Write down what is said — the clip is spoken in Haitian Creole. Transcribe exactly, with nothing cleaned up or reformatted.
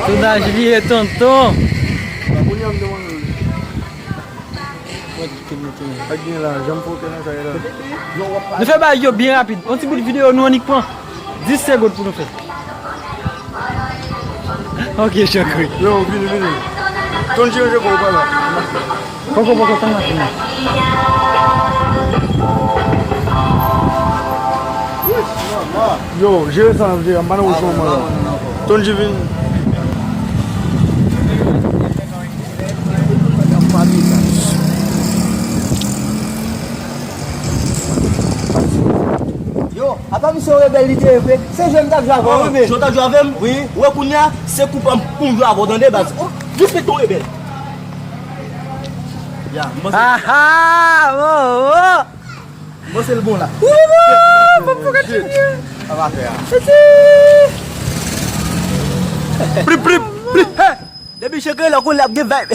Tounaj li ye, tonton. Nou fè bagay yo byen rapid. Yon ti bout videyo nou annik pran dis segonn pou nou fè. Ok, Jean-Claude. Yo, vini, vini. Ton G, je crois pas là. Poko, poko, tann maten nan. Yo, jere sa, jere, m pa nan wout nan moman la. Ton G vin. Yo, apa misye yon rebèl li te ye vre? Se jwe m t ap jwe avè w, wi, men. Jwe w t ap jwe avè m? Wi. Ou wè kounye a, se kou pa m pou m jwe avè w, tande, baz. Respekte yon rebèl. Ya, m panse. Aha! Oh, oh! M panse l bon la. Wi, wi, wi, fòk nou kontinye. Sa va fè a. Prip, prip, prip, hey! Depi cheke lè konn l ap gen vibe.